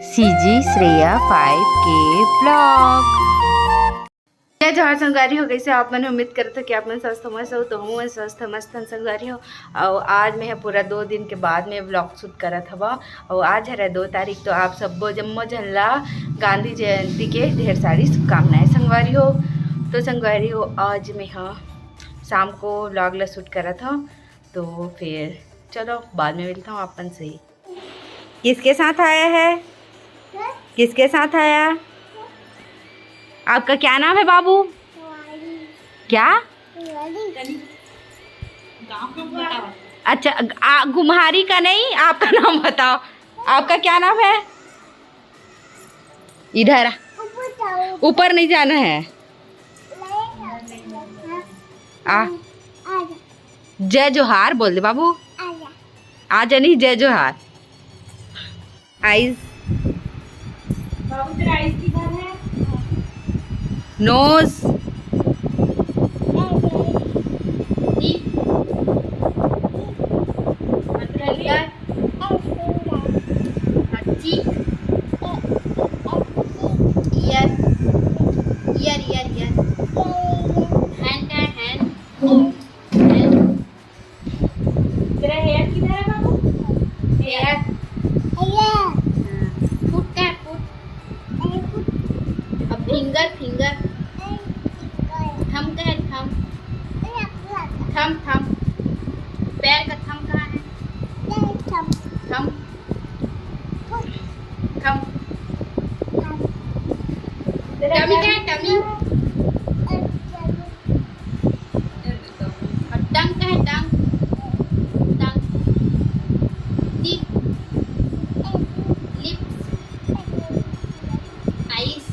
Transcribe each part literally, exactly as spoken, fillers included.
CG Shreya five के blog. जय जोहार संगवारी हो, कइसे आप मन? उम्मीद करत हो कि आप मन स्वस्थ मस्त हो, तो हमू मन स्वस्थ मस्त हन संगवारी हो। अउ आज मैं ह पूरा दो दिन के बाद में ब्लॉग शूट करत हवा। अउ आज हरे दो तारीख, तो आप सब्बो जम्मो झन ला गांधी जयंती के ढेर सारी शुभकामनाएं संगवारी हो। तो संगवारी हो, आज मैं ह शाम को ब्लॉग ला शूट करत हव, तो फिर चलो बाद में मिलता हूँ आप मन से ही। किसके साथ आया है? किसके साथ आया? आपका क्या नाम है बाबू? क्या? अच्छा, आ, गुम्हारी का नहीं, आपका नाम बताओ। आपका क्या नाम है? इधर आ। ऊपर नहीं जाना है। आ, जय जोहार बोल दे बाबू। आ जानी, जय जोहार। आइज। बाबू, तेरा आइज किधर है? Nose. Teeth. Finger. Cheek. Ear. Ear, ear, ear. Hand का है, हैंड। हैंड। तेरा हेयर किधर है बाबू? हेयर। हेयर। हाँ। फुट का है, फुट। अरे फुट। अब फिंगर, फिंगर। अरे फिंगर। थंब का है, थंब। अरे अपना। Thumb, thumb. पैर का थंब कहाँ है? पैर thumb. Thumb. Foot. Thumb. Thumb. Tummy का है, टमी? अरे टमी। और टंग का है, tongue? Tongue. Tip. Lips. Eyes.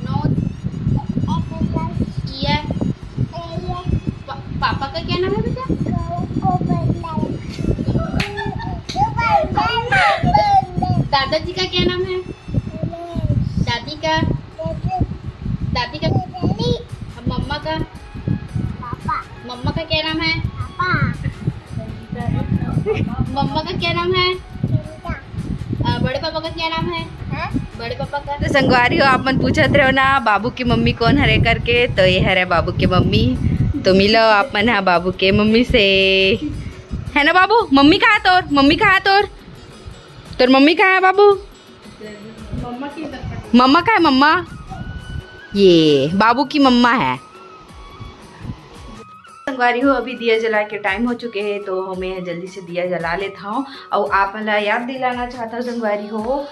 Nose. Ear. पा-, पापा का क्या नाम है बेटा? दादाजी का क्या नाम है? दादी का? दादी का? मम्मा का? पापा। मम्मा का क्या नाम है? पापा। मम्मा का क्या नाम है? सुनीता। अ, बड़े पापा का क्या नाम है? हाँ? बड़े पापा का? तो संगवारी हो, आप मन पूछत रहो ना बाबू की मम्मी कौन हरे करके, तो ये हरे बाबू के मम्मी। तो मिलो आप मन हा बाबू के मम्मी से, है ना बाबू? मम्मी कहाँ है तोर? मम्मी कहाँ है तोर? तोर मम्मी कहाँ है बाबू? मम्मा कहाँ है मम्मा? ये बाबू की मम्मा है। संगवारी हो, अभी दिया जला के टाइम हो चुके हैं, तो मैं जल्दी से दिया जला लेता हूँ। और आप मन ला याद दिलाना चाहता हूँ संगवारी हो,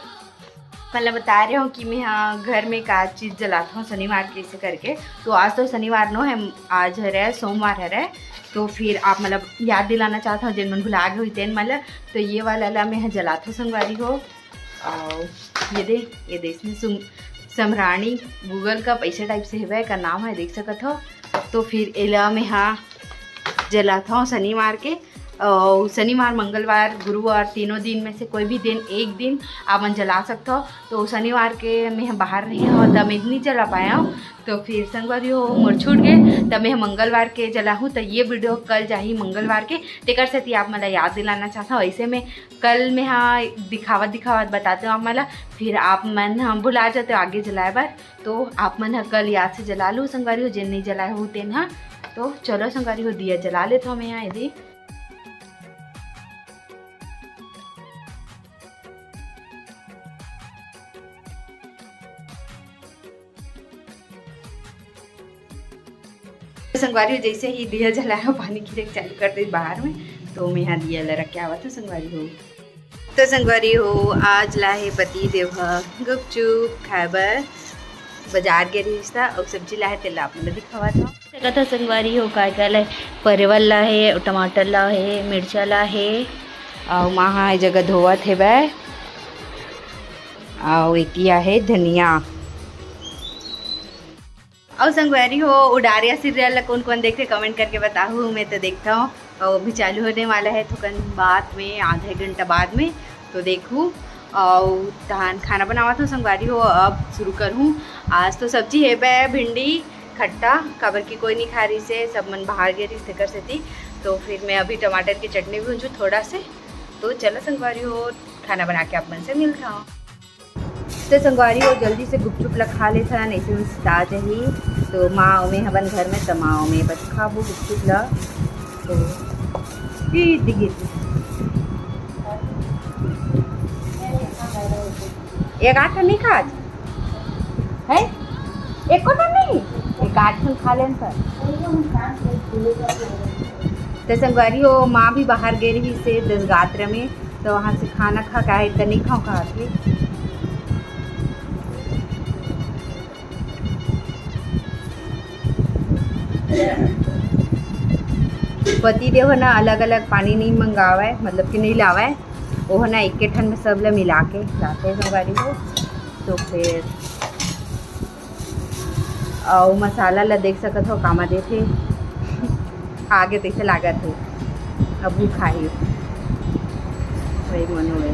मतलब बता रहे हो कि मैं हाँ घर में का चीज़ जलाता हूँ शनिवार के ऐसे करके। तो आज तो शनिवार नो है, आज हरे सोमवार हरे, तो फिर आप मतलब याद दिलाना चाहता हूँ जिन मन भुला गए हुई तेन मतलब। तो ये वाला ला मैं हाँ जलाता हूँ संगवारी हो। और ये दे, ये दे इसमें सुम-, समरानी गूगल का पैसा टाइप से हेवै का नाम है, देख सकत हो। तो फिर एला मैं हाँ जलात हूँ शनिवार के। और शनिवार, मंगलवार, गुरुवार तीनों दिन में से कोई भी दिन, एक दिन आप मन जला सकते हो। तो शनिवार के मैं बाहर नहीं हूँ, तब मैं नहीं जला पाया हूँ। तो फिर संगवारी हो मोर छूट गए, तब मैं मंगलवार के जलाहूँ। तो ये वीडियो कल जाही मंगलवार के, तेकर सेती आप मन ला याद दिलाना चाहता हूँ। ऐसे में कल मैं हाँ दिखावत दिखावत बताते हूँ आप मन ला, फिर आप मन हाँ भुला जाते हो आगे जलाए बर। तो आप मन ह कल याद से जला लो संगवारी हो, जेन नहीं जलाए हो तेन ह। तो चलो संगवारी हो, दिया जला लेत हूँ मैं यहाँ यदि। संगवारी हो, जैसे ही दिया जलाया, पानी गिरे चालू कर दे बाहर में, तो मैं यहाँ दिया ला रख के आवत हूँ संगवारी हो। तो संगवारी हो, आज लाहे पति देव ह गुपचुप खाए बर बाजार गे रहिस था, अउ सब्जी लाहे तेला आप मन ला दिखावत हव। देखत ह संगवारी हो, काय काय लाहे, परवल लाहे, टमाटर लाहे, मिर्चा लाहे, अउ माँ हा ए जगह धोवत हेवय, अउ एती आहे धनिया। अउ संगवारी हो, उडारिया सीरियल ला कोन कोन देखथे, कमेंट करके बताहू। मैं तो देखता हूँ, अउ अभी चालू होने वाला है थोकन बाद में, आधा एक घंटा बाद में, तो देखहू। अउ तहान खाना बनावत हूँ संगवारी हो, अब शुरू करहूँ। आज तो सब्जी हेवय भिंडी खट्टा, काबर कि कोई नहीं खा रहिस हे, सब मन बाहर गे रहिस तेकर सेती। तो फिर मैं अभी टमाटर की चटनी भूंजू थोड़ा से। तो चलो संगवारी हो, खाना बना के आप मन से मिलता हूँ। तो संगवारी हो, जल्दी से गुपचुप ला खा लेथन, ऐसे में सिता जाही। तो माँ ओमे हवन घर में, त माँ ओमे बस खाबो गुपचुप ला। तो ई दिखे, एक आध ठन नहीं खात है, एको ठन नहीं, एक आध ठन खा लेन पर। तो संगवारी हो, माँ भी बाहर गए रही से दस गात्र में, तो वहाँ से खाना खा के आए, त नहीं खाओ कहा थे। पति देव ह ना अलग-अलग पानी नहीं मंगावय, मतलब कि नहीं लावय, वो ह ना एके ठन में सब ल मिला के लाथे संगवारी हो। तो फिर अउ मसाला ल देख सकत हो, कामा देथे। आगे तैसे लागत हे, अब भी खाही। वही मनो है।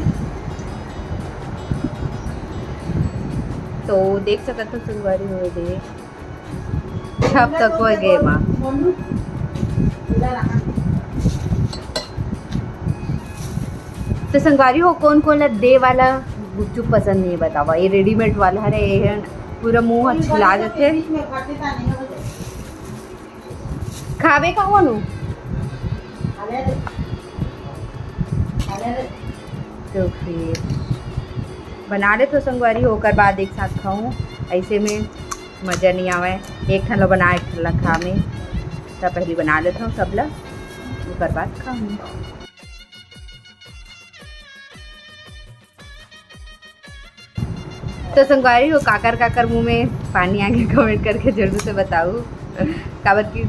तो देख सकत हो संगवारी हो दे। छप तक हो गए माँ। तो संगवारी हो, कौन कौन ला दे वाला गुपचुप पसंद नहीं बतावा, ये रेडीमेड वाला हरे, ये है पूरा मुंह ह छिला जाथे। खावे का हो नु? तो फिर बना लेथो संगवारी हो, ओकर बाद एक साथ खाऊं, ऐसे में मजा नहीं आवे। एक ठन ला बना, एक ठन ला खा में, त पहली बना लेथो सब ला, ओकर बाद खाऊं। तो संगवारी हो, काकर काकर मुंह में पानी आगे कमेंट करके जरूर से बताऊ, काबर कि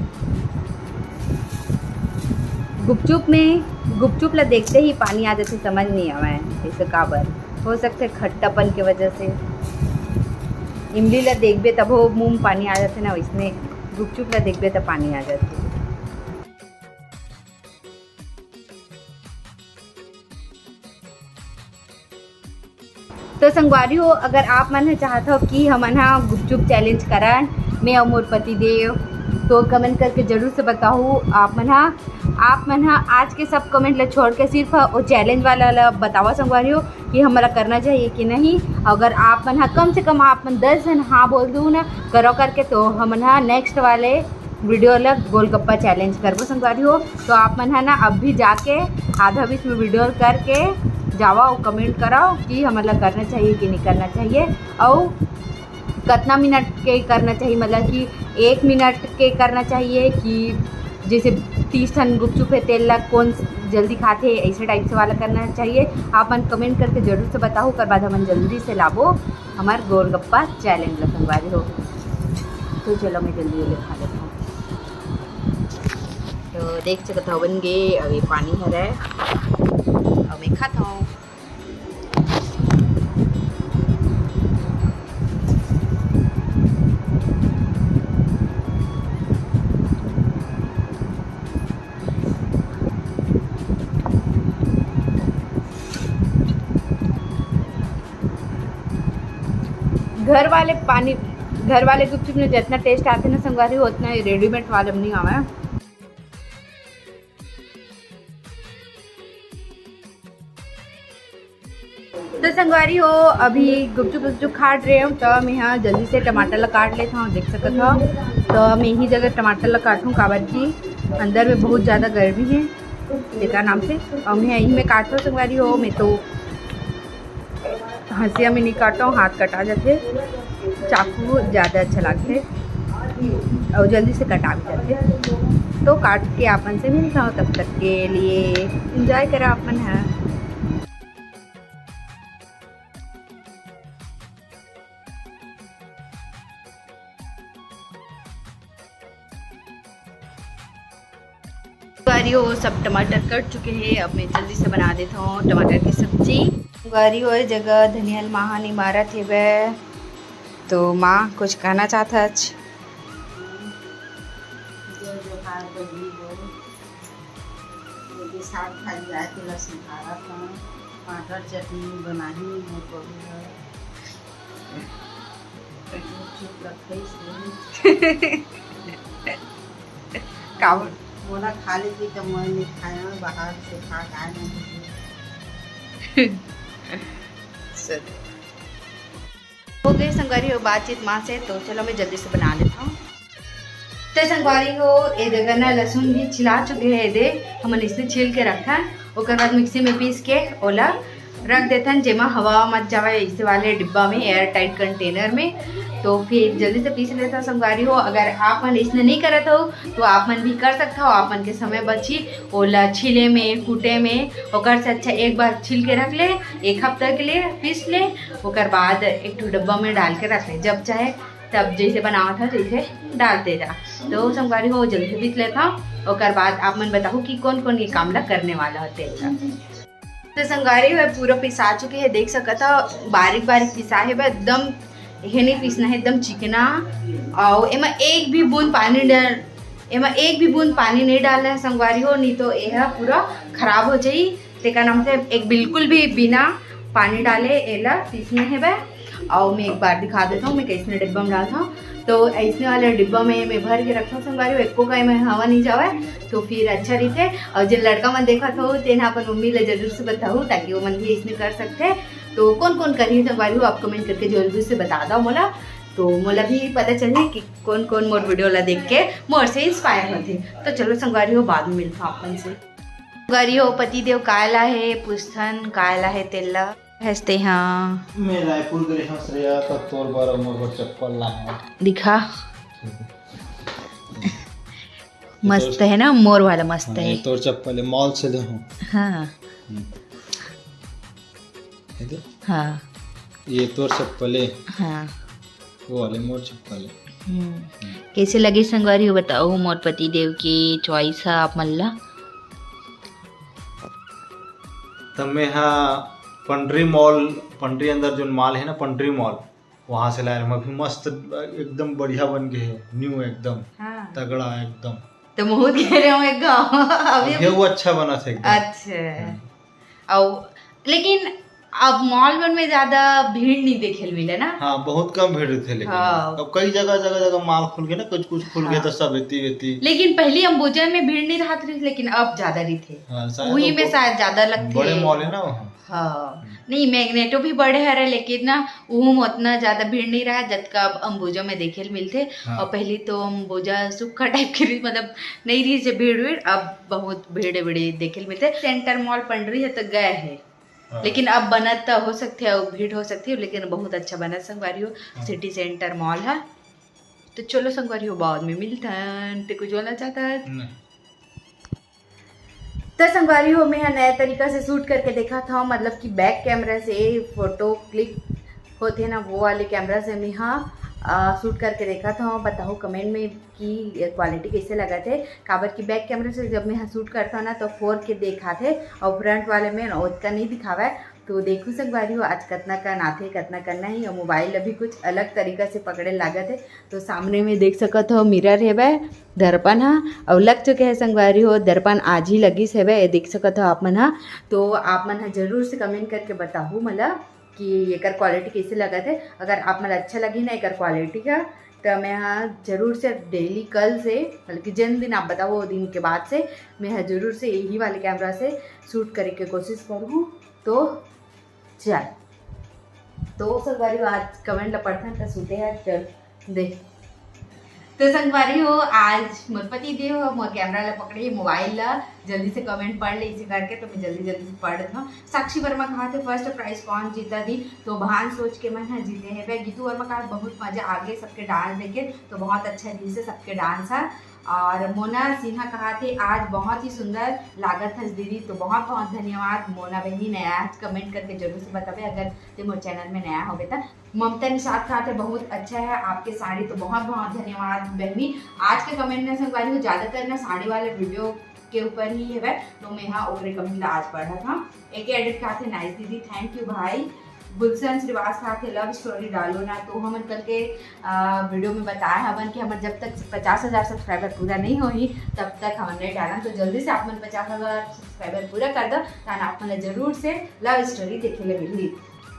गुपचुप में, गुपचुप ला देखते ही पानी आ जाथे, समझ नहीं आवे ऐसे काबर। हो सकथे खट्टापन के वजह से। इमली ला देखबे तभो मुंह में पानी आ जाथे ना, वैसने गुपचुप ला देखबे त पानी आ जाथे। तो संगवारी हो, अगर आप मन ह चाहत हो कि हमन ह गुपचुप चैलेंज करन, मैं अउ मोर पति देव, तो कमेंट करके जरूर से बताहू। आप मन ह, आप मन ह आज के सब कमेंट ला छोड़ के सिर्फ वो चैलेंज वाला ला बतावा संगवारी हो कि हमला करना चाहिए कि नहीं। अगर आप मन ह कम से कम आप मन दस जन हाँ बोल दू ना, करो करके, तो हमन ह नेक्स्ट वाले वीडियो ला गोलगप्पा चैलेंज करबो संगवारी हो। तो आप मन ह ना अब भी जाके आधा बीच में वीडियो करके जावा और कमेंट कराओ कि हमन ला करना चाहिए कि नहीं करना चाहिए, और कितना मिनट के करना चाहिए, मतलब कि एक मिनट के करना चाहिए कि जैसे तीस ठन गुपचुप है, तेल ला कौन जल्दी खाथे, ऐसे टाइप से वाला करना चाहिए। आप मन कमेंट करके जरूर से बताओ, ओकर बाद हमन जल्दी से लाबो हमार गोलगप्पा चैलेंज ला संगवारी हो। तो चलो, मैं जल्दी जल्दी खा लेता हूँ। तो देख सकत हो, बन गे, अभी पानी हरे, अब मैं खाता हूँ। घर वाले पानी, घर वाले गुपचुप में जितना टेस्ट आथे ना संगवारी, उतना ये रेडीमेड वाले में नहीं आवे। तो संगवारी हो, अभी गुपचुप गुपचुप काट रहे हो, तो मैं यहाँ जल्दी से टमाटर ला काट लेता हूँ, देख सकत हो। तो मैं यही जगह टमाटर ला काटूँ, काबर की अंदर में बहुत ज़्यादा गर्मी है, तेकर नाम से। और मैं यही में काटता हूँ संगवारी हो, मैं तो हंसिया में नहीं काटो, हाथ कटा जाथे। चाकू ज़्यादा अच्छा लगथे और जल्दी से कटा भी जाथे। तो काट के आप मन से मिलता हूँ, तब तक के लिए एंजॉय करा आप मन ह। संगवारी हो, सब टमाटर कट चुके हैं। अब मैं जल्दी से बना देता हूँ टमाटर की सब्जी। संगवारी हो, ये जगह धनिया ल माँ ह निमारत हेबे, तो माँ कुछ कहना चाहत हच? जय जोहार बहिनी हो, ये साग भाजी आए तेला संभारत हूँ, टमाटर चटनी बनाही मोर बहू ह। चुप रख, कैसे? काबर? मोला खा लेती त मैं नहीं खाया, बाहर से खा के आए हैं। चलो, हो गए संगवारी हो बातचीत माँ से, तो चलो मैं जल्दी से बना लेता हूँ। तो संगवारी हो, ये जगह ना लहसुन भी छिला चुके हैं, ये दे हमन इसने छील के रखा है, ओकर बाद मिक्सी में पीस के ओला रख देथन, जेमा हवा मत जावे, ऐसे वाले डिब्बा में, एयर टाइट कंटेनर में। तो फिर जल्दी से पीस लेता संगवारी हो। अगर आप मन इसने नहीं करत हो तो आप मन भी कर सकता हो, आप मन के समय बची ओला छीले में, कूटे में, ओकर से अच्छा एक बार छील के रख ले, एक हफ्ता के लिए पीस ले, ओकर बाद एक ठो डब्बा में डाल के रख ले, जब चाहे तब जैसे बनावत हो जैसे डालते जा। तो संगवारी हो जल्दी पीस लेता हूँ, ओकर बाद आप मन बताहू कि कौन कौन ये काम ला करने वाला हो तेल का। तो संगवारी हो पूरा पिसा चुके है, देख सकत हो बारीक बारीक पिसा है बा, एकदम ये नहीं पीसना है, एकदम चिकना। और एमा एक भी बूंद पानी डाल, एमा एक भी बूंद पानी नहीं डालना है संगवारी हो, नहीं तो यह पूरा खराब हो जाई। तेकर नाम से एक बिल्कुल भी बिना पानी डाले एला पीसना है बा। और मैं एक बार दिखा देता हूँ मैं कैसने डिब्बा में डालता हूँ। तो ऐसने वाले डिब्बा में मैं भर के रखता हूँ संगवारी हो, एको का में हवा नहीं जावे, तो फिर अच्छा रहते। और जिन लड़का मन देखत हो तेन ह अपन मम्मी ला जरूर से बताहू, ताकि वो मन भी इसने कर सकते। तो कौन कौन करी संगवारी हो, आप कमेंट करके जरूर से बता दो मोला, तो मोला भी पता चलही कि कौन कौन मोर वीडियो ला देख के मोर से इंस्पायर होथे। तो चलो संगवारी हो, बाद में मिलता हूँ अपन से। संगवारी हो, पति देव काय ला है पूछथन, काय ला है तेला। हंसते हाँ। मैं रायपुर गए हूँ श्रेया, तब तोर बर और मोर बर चप्पल ला हूँ। दिखा। मस्त है ना, मोर वाला मस्त हाँ, है। ये तोर चप्पल है, मॉल से ले हूँ। हाँ। हम्म। ये दे। हाँ। ये तोर चप्पल है। हाँ। वो वाले मोर चप्पल है। हम्म। हम्म। कैसे लगे संगवारी हो बताओ, मोर पति देव के चॉइस है आप मन ला। त मैं हा पंडरी मॉल, पंडरी अंदर जोन मॉल है ना, पंडरी मॉल, वहाँ से लाए रहूँ। अभी मस्त, एकदम बढ़िया बन गए है, न्यू एकदम, हाँ। तगड़ा एकदम। तो महूँ कह रहे हूँ एकदम। अभी अभी वो अच्छा बना था एकदम। अच्छा। हम्म। और लेकिन अब मॉल मन में ज्यादा भीड़ नहीं देखे ल मिले ना। हाँ, बहुत कम भीड़ रहते लेकिन। हाँ। अब कई जगह, जगह, जगह मॉल खुल गए ना, कुछ, कुछ खुल गए हाँ। तो सब रहती, रहती। लेकिन पहली अंबुजा में भीड़ नहीं रहत रही, लेकिन अब ज्यादा रही थे। हाँ, शायद वही वो में शायद ज्यादा लगते बड़े हैं। मॉल है ना वहाँ। हाँ। हम्म। नहीं, मैग्नेटो भी बड़े हरे, लेकिन ना वहू में उतना ज्यादा भीड़ नहीं रहा जतका अब अंबुजा में देखे ल मिलते। हाँ। और पहली तो अंबुजा सुक्खा टाइप की रही, मतलब नहीं रही से भीड़ वीड़, अब बहुत भीड़ भीड़ देखे ल मिलते। सेंटर मॉल पंडरी है तो गए है। हाँ। लेकिन अब बनत त हो सकथे अउ भीड़ हो सकथे, लेकिन बहुत अच्छा बनत संगवारी हो। हाँ। सिटी सेंटर मॉल ह। तो चलो संगवारी हो, बाद में मिलथन। ते कुछ बोलना चाहता है? नहीं। तो संगवारी हो, मैं ह नया तरीका से शूट करके देखा था, मतलब कि बैक कैमरा से फोटो क्लिक होथे ना, वो वाले कैमरा से मैं ह, अ, शूट करके देखा था। बताओ कमेंट में कि क्वालिटी कैसे लगत हे, काबर कि बैक कैमरा से जब मैं ह शूट करता ना तो फोर के दिखाथे और फ्रंट वाले में ओतका नहीं दिखावे। तो देखू संगवारी हो, आज कतना कन आथे, कतना कन नहीं। और मोबाइल अभी कुछ अलग तरीका से पकड़े लागत हे। तो सामने में देख सकत हो मिरर हेवय, दर्पण ह, और लग चुके हे संगवारी हो, दर्पण आज ही लगिस हेवय, ये देख सकत हो आप मन ह। तो आप मन ह जरूर से कमेंट करके बताहू मोला कि एकर क्वालिटी कैसे लगत हे। अगर आप मन अच्छा लगी ना एकर क्वालिटी ह, तो मैं ह जरूर से डेली कल से, बल्कि जिन दिन आप बताओ वो दिन के बाद से मैं ह जरूर से यही वाले कैमरा से शूट करे के कोशिश करूँ। तो चल, तो संगवारी हो, आज कमेंट ला पढ़थन त सुते ह, चल दे। तो संगवारी हो, आज मोर पति देव ह मोर कैमरा ला पकड़े, मोबाइल ला जल्दी से कमेंट पढ़ ले इसे करके, तो मैं जल्दी जल्दी से पढ़ देता हूँ। साक्षी वर्मा कहा थे फर्स्ट प्राइज कौन जीता दी, तो भान सोच के मैं ह जीते हैं। वह गीतू वर्मा कहा बहुत मजा आ गए सबके डांस देखे, तो बहुत अच्छा दिल से सबके डांस है। और मोना सिन्हा कहा थे आज बहुत ही सुंदर लागत है दीदी, तो बहुत बहुत धन्यवाद मोना बहनी। नया कमेंट करके जरूर से बतावे अगर ते मोर चैनल में नया होवे तो। ममता निषाद कहा थे बहुत अच्छा है आपके साड़ी, तो बहुत बहुत धन्यवाद बहनी। आज के कमेंट में संगवारी हो ज्यादातर ना साड़ी वाले वीडियो के ऊपर ही है, तो मैं हाँ ओकरे कमेंट ला आज पढ़ा था। एक एडिट कहा थे नाइस दीदी, थैंक यू भाई। गुलशन श्रीवास कहा थे लव स्टोरी डालो ना, तो हमन कल के, आ, वीडियो में बताए हवन कि हमर जब तक पचास हजार सब्सक्राइबर पूरा नहीं होही तब तक हमन नहीं डालन। तो जल्दी से आप मन पचास हजार सब्सक्राइबर पूरा कर दो, तान आप मन ला जरूर से लव स्टोरी देखे ले मिलही।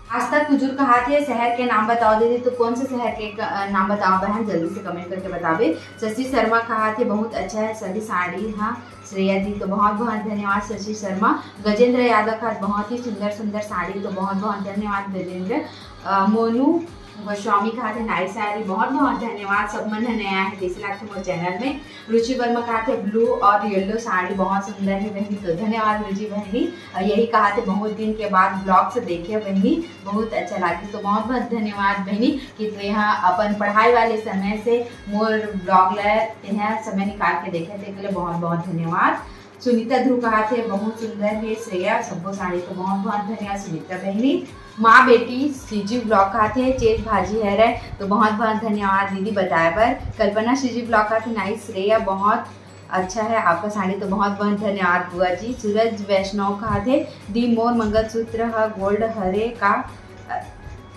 आस्था कुजूर कहाथे, शहर के नाम बताओ दीदी। तो कौन से शहर के क-, नाम बताओ बहन, जल्दी से comment करके बताबे। शशि शर्मा कहाथे, बहुत अच्छा है सभी साड़ी। हाँ श्रेया दी, तो बहुत बहुत धन्यवाद शशि शर्मा। गजेंद्र यादव कहाथे, बहुत ही सुंदर सुंदर साड़ी, तो बहुत बहुत धन्यवाद गजेंद्र। अ, मोनू गोस्वामी कहाथे, nice साड़ी, बहुत बहुत धन्यवाद। सब मन ह नया है, जैसे लागथे मोर channel में। रुचि वर्मा कहाथे, blue और yellow साड़ी बहुत सुंदर है बहनी, तो धन्यवाद रुचि बहनी। और यही कहाथे, बहुत दिन के बाद vlog से देखे बहनी, बहुत अच्छा लागिस, तो बहुत बहुत धन्यवाद बहनी कि तू यहाँ अपन पढ़ाई वाले समय से मोर vlog ला यहाँ समय निकाल के देखे, तेके लिए बहुत बहुत धन्यवाद। सुनीता ध्रुव कहाथे, बहुत सुंदर है श्रेया, सबो साड़ी, तो बहुत बहुत धन्यवाद सुनीता बहनी। माँ बेटी सीजी vlog कहाथे, चेज भाजी हरे, तो बहुत बहुत धन्यवाद दीदी बताए बर। कल्पना सीजी vlog कहाथे, nice श्रेया, बहुत अच्छा है आपका साड़ी, तो बहुत बहुत धन्यवाद बुआ जी। सूरज वैष्णव कहाथे, दी मोर मंगलसूत्र ह gold हरे का,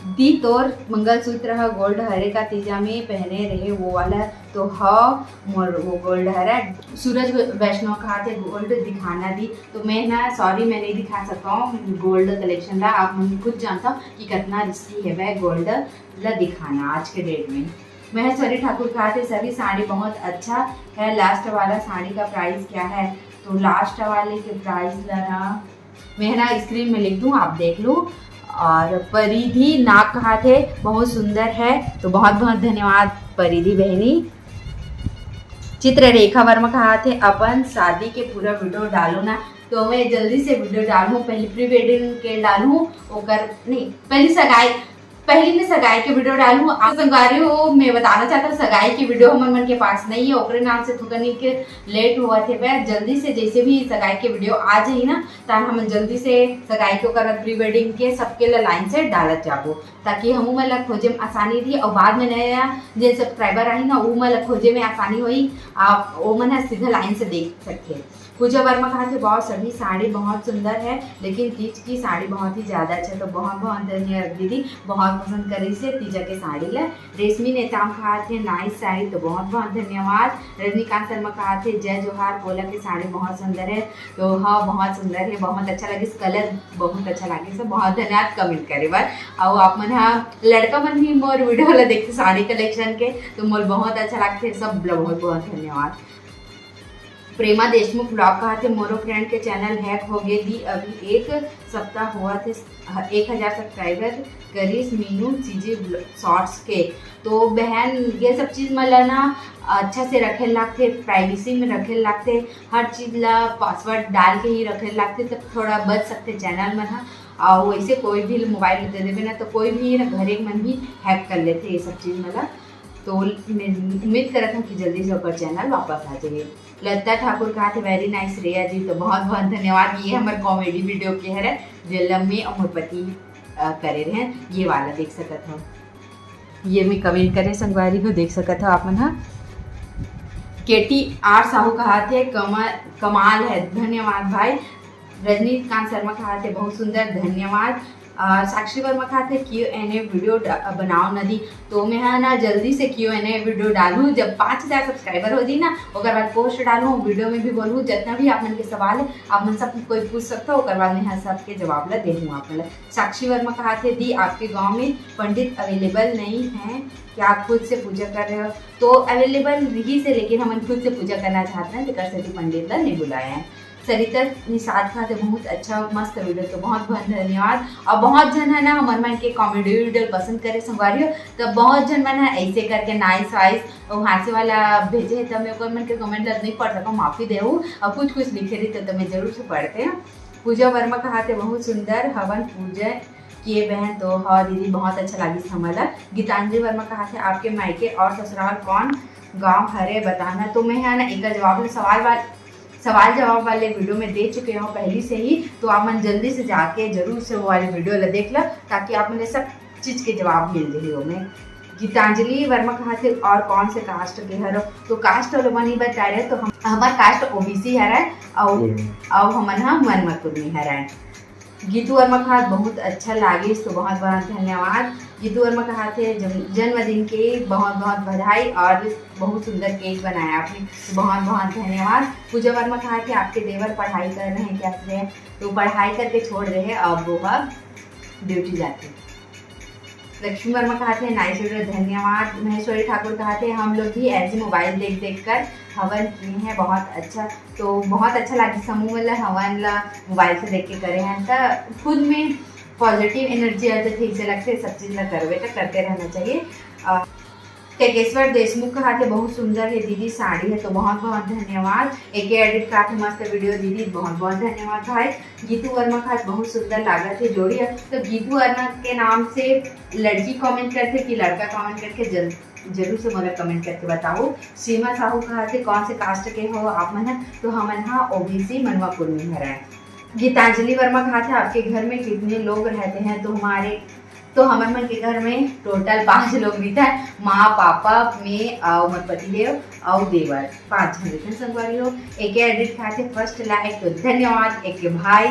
दी तोर मंगलसूत्र ह gold हरे का, तीजा में पहने रहे वो वाला, तो ह मोर वो gold हरे। सूरज वैष्णव कहाथे, gold दिखाना दी, तो मैं ना sorry, मैं नहीं दिखा सकता हूँ gold collection ला। आप मन खुद जानता हूँ कि कितना risky है वह gold ला दिखाना आज के date में। महेश्वरी ठाकुर कहाथे, सभी साड़ी बहुत अच्छा है, last वाला साड़ी का price क्या है? तो last वाले के price ला ना मैं ना screen में लिख दूँ, आप देख लो। और परिधि नाग कहाथे, बहुत सुंदर है, तो बहुत बहुत धन्यवाद परिधि बहनी। चित्ररेखा वर्मा कहाथे, अपन शादी के पूरा video डालो ना, तो मैं जल्दी से video डालूँ, पहले pre wedding के डालूँ, ओकर नहीं, पहले सगाई, पहले मैं सगाई के video डालूँ। आप संगवारी हो, मैं बताना चाहता हूँ, सगाई की video हमर मन के पास नहीं है, ओकरे नाम से थोकनी के late हुआ थे। मैं जल्दी से, जैसे भी सगाई के video आ जाही ना, तान हम जल्दी से सगाई के ओकर pre wedding के सबके ला line से डालत जाबो, ताकि हमू मन ला खोजे में आसानी रही और बाद में नया जे subscriber आही ना, वो मन ला खोजे में आसानी होही, आप वो मन ह सीधा line से देख सकथे। पूजा वर्मा कहाथे, बहुत सभी साड़ी बहुत सुंदर है, लेकिन तीज की साड़ी बहुत ही ज्यादा अच्छा। तो बहुत बहुत धन्यवाद दीदी, बहुत पसंद करी से तीजा के साड़ी ला। रेशमी नेताम कहाथे, nice साड़ी, तो बहुत बहुत धन्यवाद। रजनीकांत शर्मा कहाथे, जय जोहार, पोला के साड़ी बहुत सुंदर है। तो हाँ, बहुत सुंदर है, बहुत अच्छा लगिस, colour बहुत अच्छा लगिस, बहुत धन्यवाद comment करे बर। अउ आप मन हा लड़का मन भी मोर video ला देखथे साड़ी collection के, तो मोर बहुत अच्छा लगथे, सब ला बहुत बहुत धन्यवाद। प्रेमा देशमुख vlog कहाथे, मोरो friend के channel hack हो गे दी, अभी एक सप्ताह हुआ थे एक हजार subscriber करिस मीनू सीजी shorts के। तो बहन, ये सब चीज मन ला ना अच्छा से रखे लागथे, privacy में रखे लागथे, हर चीज ला password डाल के ही रखे लागथे, तब थोड़ा बच सकथे channel मन ह। और वैसे कोई भी mobile दे देवे ना, तो कोई भी ना घरे मन भी hack कर लेथे ये सब चीज मन ला। तो मैं उम्मीद करत हूँ कि जल्दी से ओकर channel वापस आ जाए। लता ठाकुर कहाथे, very nice श्रेया जी, तो बहुत बहुत धन्यवाद। ये हमर comedy video के हरे, जेला मैं अउ मोर पति, अ, करे रहे, ये वाला देख सकत हो, ये मैं comment करे संगवारी हो, देख सकत हो आप मन हा। केटी आर साहू कहाथे, कमा-, कमाल है, धन्यवाद भाई। रजनीकांत शर्मा कहाथे, बहुत सुंदर, धन्यवाद। अ, Sakshi Verma कहाथे, Q and A video डा-, बनाओ ना दी। तो मैं हा ना जल्दी से Q and A video डालूँ, जब पाँच हजार subscriber हो जाही ना, ओकर बाद post डालूँ, video में भी बोलूँ, जितना भी आप मन के सवाल है, आप मन सब कोई पूछ सकते हो, ओकर बाद मैं हा सबके जवाब ला देहूँ आप मन ला। साक्षी वर्मा कहाथे, दी आपके गांव में पंडित available नहीं है क्या, खुद से पूजा कर रहे हो? तो available रहिस हे, लेकिन हमन खुद से पूजा करना चाहत हन, तेकर सेती पंडित ला नहीं बुलाए हन। सरिता निषाद कहाथे, बहुत अच्छा, मस्त video, तो बहुत बहुत धन्यवाद। और बहुत झन है ना हमर मन के comedy video पसंद करे संगवारी हो, तो बहुत झन मन है ऐसे करके nice वाइस और हाँसे वाला भेजे है, तो मैं ओकर मन के comment ला नहीं पढ़ सकूँ, माफी देहू। और कुछ कुछ लिखे रही तो, तो मैं जरूर से पढ़ते हैं। पूजा वर्मा कहाथे, बहुत सुंदर हवन पूजन किए बहन, तो हाँ दीदी, बहुत अच्छा लागिस हमन ला। गीतांजलि वर्मा कहाथे, आपके मायके और ससुराल कौन गांव हरे, बताना। तो मैं हा ना एकर जवाब ला सवाल वाल-, सवाल जवाब वाले video में दे चुके हूँ पहले से ही, तो आप मन जल्दी से जाके जरूर से वो वाले video ला देख लो, ताकि आप मन ला सब चीज के जवाब मिल जाही ओमे। गीतांजलि वर्मा कहाथे, और कौन से caste के हरो? तो caste वाला मन ही बता रहे, तो हम, हमार caste O B C हरे, और, हम्म। और हमन हा मनमत कुर्मी हरे। गीतू वर्मा कहाथे, बहुत अच्छा लागिस, तो बहुत बहुत धन्यवाद। गीतू वर्मा कहाथे, जन-, जन्मदिन के बहुत बहुत बधाई और बहुत सुंदर cake बनाया आपने, तो बहुत बहुत धन्यवाद। पूजा वर्मा कहाथे, आपके देवर पढ़ाई कर रहे हैं क्या? तो पढ़ाई करके छोड़ रहे हैं, अब वो अब duty जाते हैं। लक्ष्मी वर्मा कहाथे, नाइस वीडियो, धन्यवाद। महेश्वरी ठाकुर कहाथे, हम लोग भी ऐसे मोबाइल देख देख कर हवन किए हैं, बहुत अच्छा। तो बहुत अच्छा लगिस समूह मन ला हवन ला मोबाइल से देख के करे हैं, त खुद में पॉजिटिव एनर्जी आथे, ठीक से लगथे, सब चीज ला करबे त करते रहना चाहिए। अ, टेकेश्वर देशमुख कहाथे, बहुत सुंदर है दीदी साड़ी है, तो बहुत बहुत धन्यवाद। एके एडिट कहाथे, मस्त वीडियो दीदी, बहुत बहुत धन्यवाद भाई। गीतू वर्मा कहाथे, बहुत सुंदर लागत है जोड़ी है, तो गीतू वर्मा के नाम से लड़की कमेंट करथे कि लड़का कमेंट करके जल-, जरूर से मोला कमेंट करके बताओ। सीमा साहू कहाथे, कौन से कास्ट के हो आप मन ह? तो हमन ह ओबीसी मनवा कुर्मी हरय। गीतांजलि वर्मा कहाथे, आपके घर में कितने लोग रहते हैं? तो हमारे, तो हमन मन के घर में टोटल पांच लोग रहिथे, माँ, पापा, मैं, अउ मोर पति देव, अउ देवर, पांच झन रहिथन संगवारी हो। एके एडिट कहाथे, फर्स्ट लाइक, तो धन्यवाद एके भाई।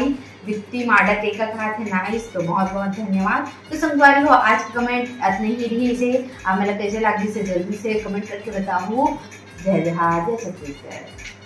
वित्ती माडा टेका कहाथे, नाइस, तो बहुत बहुत धन्यवाद। तो संगवारी हो, आज के कमेंट अतने ही रहिसे। आप मन ला कैसे लागिस, जल्दी से कमेंट करके बताओ। जय जोहार, जय छत्तीसगढ़।